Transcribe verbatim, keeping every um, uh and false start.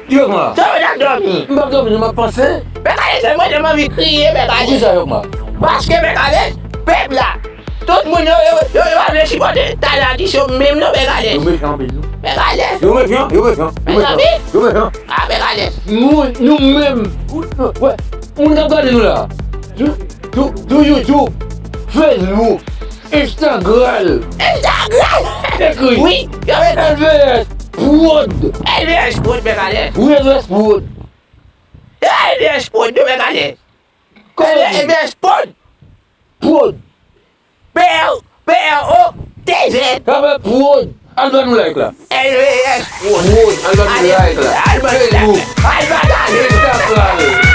Yo, man. Sa w ap dòmi? M p ap dòmi, non, m ap panse. Bèk Alèz, se mwen, m anvi kriye, Bèk Alèz. Poukisa, yo, man? Paske, Bèk Alèz, pèp la, tout moun yo, yo, yo, yo pa vle sipòte talè atis yo menm, non, Bèk Alèz. Yo mechan anpil, non. Bèk Alèz. Yo mechan, yo mechan, yo mechan, yo mechan. Ah, Bèk Alèz. Nou, nou menm, wè, moun k ap gade nou la. Sou, sou, sou YouTube, Facebook, Instagram. Instagram! Ekri. Wi, yo mechan. L V S Prod. L V S Prod, Bèk Alèz. Wi, L V S Prod. L V S Prod, yo, Bèk Alèz. Kòman? L V S Prod. Prod. P R, P R O T Z. Sa fè Prod. Al ban nou like la. L V S Prod. Prod. Al ban nou like la. Al ban nou like la. Facebook. Al pataje. Instagram.